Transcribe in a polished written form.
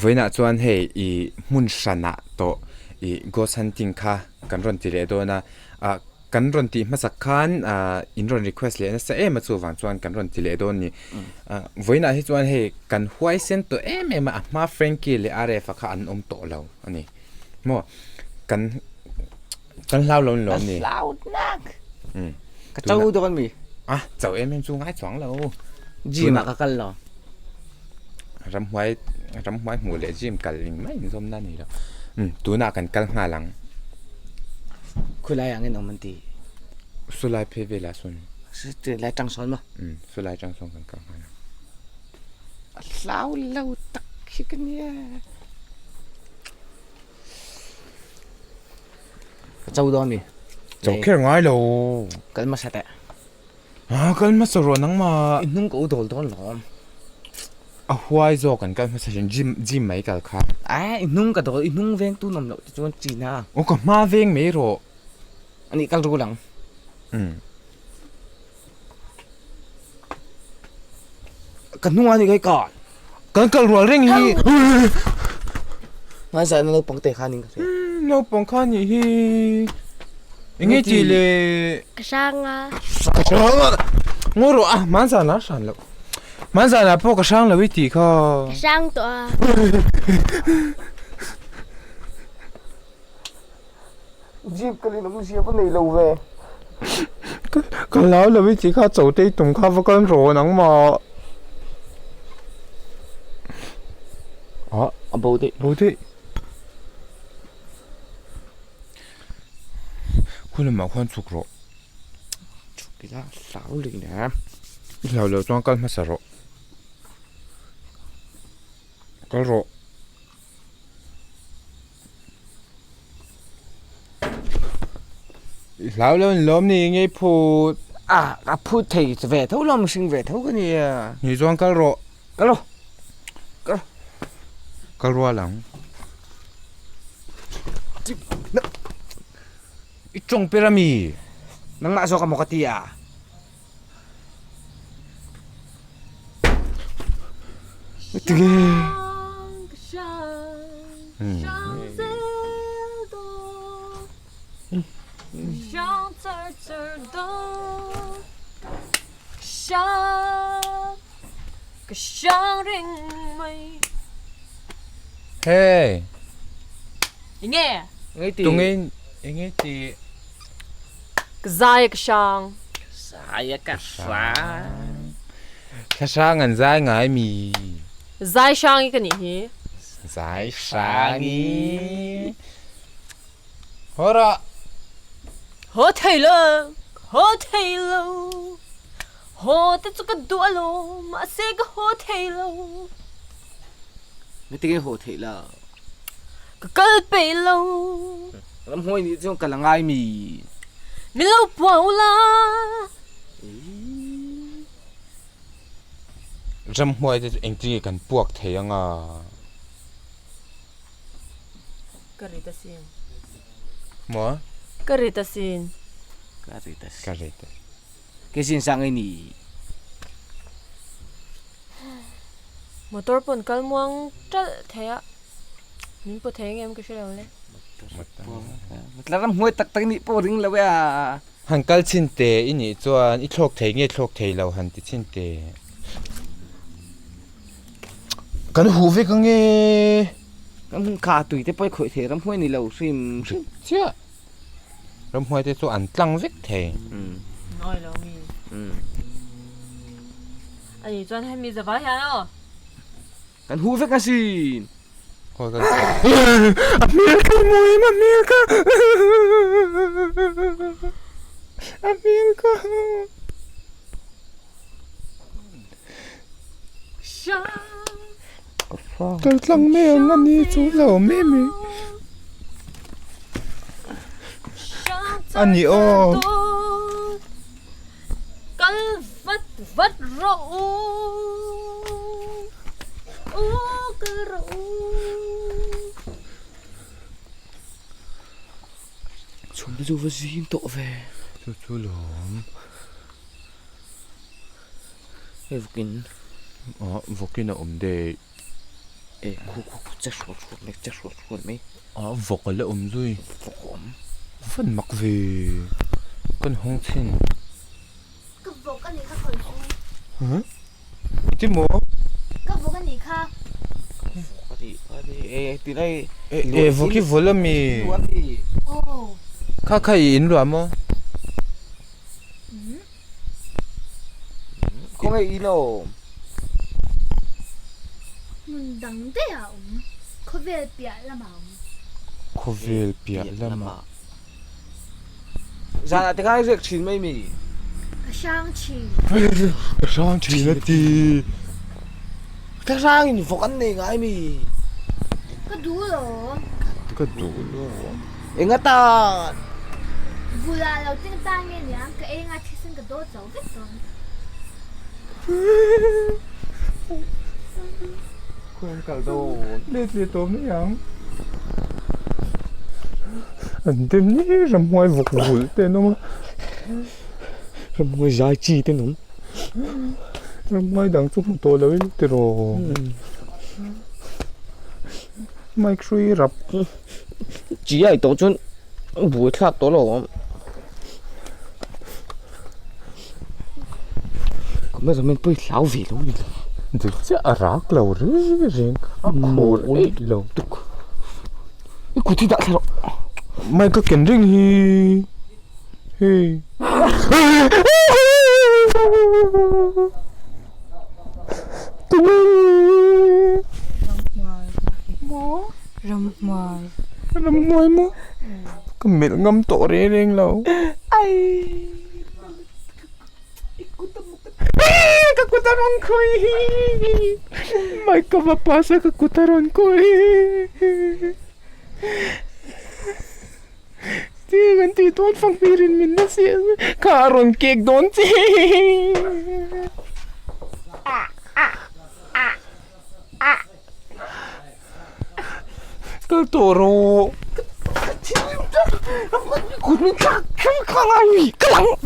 Vawiinah chuan hei ih hmun hranah tawh ih ghost hunting kha kan rawn ti leh dawn a ah kan rawn tih hmasak khan ah in rawn request leh nasa em a chuvang chuan kan rawn ti leh dawn a ni ah vawiinah hi chuan hei kan huaisen tawh em em a a hma Frankie leh Aref a kha an awm tawh lo a ni maw kan Kan hlau lo ni lo ni. Ka hlau nak. Ka cho dawn mi. Ah, cho em em chu ngai chuang lo. Gym ah ka kal lo. Ramhuai ramhuai hmuh leh gym kal eng mai inzawm na ni lo. Um, tunah kan kal nghal ang. Khulai ah ngen awm an ti. Sulai phei velah sawn. Sulai tang sawn maw? Um, sulai tang sawn kan kal nghal ang. A hlau lo tak hi ka nia. Ka cho dawn mi. Cho kher ngai lo. Kal hmasa teh. Ha kal hmasa rawh nangmah. I hnung ka u dawl dawn lawm. A huai zawk kan kal hmasa thin gym gym mai kal kha. A i hnung ka dawl i hnung veng tu nawm loh te chuan chin a. Aw ka hma veng mai rawh. Anih kal rul ang. Umm. Ka hnung a ni kai ka. Kan kal rual reng hi. Ngai zan naupang te kha ning ka hria. Naupang kha nih hi. Enge ti le. Ka hrang a. Ka hrang a. Ngaw rawh a man zan a hran loh. Man zan ah pawh ka hrang lo i tih kha. Ka hrang tawh a. Jeep ka rinawm zia va nei lo ve. Ka hlau lo i tih kha cho te i tum kha va kal rawh nangmah. Ah a bo daih. Bo daih. Khu lamah khuan chhuk rawh. Chhuk ila hlau lui nen. I hlau loh chuan kal hmasa rawh. Kal rawh. I hlau lo in lawm ni nge i phut? A ka phut thei ve tho lo mihring ve tho ka nia. Ni chuan kal rawh. Kal rawh. Kal rawh. Kal rual ang. I tawng per ami? Nangmah zawk amaw ka ti a. Hey. Enge? Tungin enge ti? Ka zai a ka hrang. Zai a ka hrang. Thla hrang an zai ngai mi. Zai hrang i ka nih hi. Zai hrang i. Haw rawh. Haw thei lo, haw thei lo. Haw te chu ka duh alawm, mahse ka haw thei lo. Ngatinge haw theih lo? Ka kal peih lo. Ramhuai nih chuan kal a ngai mi? Min lo puang ula. Ramhuai te chu engtin nge kan puak thei anga? Ka rit asin. Maw? Ka rit asin. Ka rit asin. Ka rit asin. Kei sin sang i ni. Motor pawn kal muang ṭalh thei a, min paw thei engem ka hre lo le. Tla ram hmuai tak tak nih pawh ring lo e a. Han kal chhin teh i nih chuan i thlawk thei nge thlawk thei lo han ti chhin teh. Kan huh vek ange. Kan hun kha tui te pawh i khawih thei ram hmuai ni lo hrim hrim. Chiah. Ramhuai te chu an tlang vek thei. Ngawi lo mi. Ani chuan hemi zavai hian aw. Kan huh vek asin. A hmel ka hmu em a hmel ka a hmel ka. Kal tlang mai ang a ni chu lo mai mai. A ni aw. Kal vat vat rawh u. U kal rawh u. Chhum te chu va zing tawh ve. Chu chu lawm. Hei vawkin. Aw vawkin a awm daih. E khu khu khu che hrual hrual mai che hrual hrual mai. A vawk a la awm zui. Vawk a awm. Van mak ve. Kan hawng chhin. Ka vawk a nih kha khawi chu. Huh? Iti maw? Ka vawk a nih kha. Ka vawk a nih kha ni e ti lai. E e vawk i vawlh a mi? Aw. Kha kha i in luah maw? Khawnge i lo? Hmun dang daih ah a awm. Khawvel piah lamah a awm. Khawvel piah lamah. Zanah te khan i riak thin mai mi? Ka hrang thin. Ka hrang thin a ti. Ka hrang in vawk an nei ngai mi? Ka duh lo. Ka duh lo. Enga tan? Bulah lo ting ta nge niang ka enga thisen ka dawt zo vek dawn. Khuan kal dawn. Let leh tawh mai ang. An dem ni ramhuai vawk vulh te an awm a. Ramhuai zai chi te an awm. Ramhuai dang chu hmu tawh lo ila tiraw. Mic hrui rap. Chi ai tawh chuan buai thlak tawh lo ang. Cameraman pawh hi hlau ve lo ni lo. Dik chiah a rak lo reng reng a khur eih lo. I kut hi dah thla rawh. Mic ka ken reng hi hei. Ramhnuai. Ramhnuai maw? Ka melh ngam tawh reng reng lo. Ka kut a rawn khawih. Mic ka va pass a ka kut a rawn khawih. Ti kan tih dawn fang hmirin min la si kha a rawn kek dawn che. Kal tawh rawh. Kut min thlak kha ngai mi ka lang.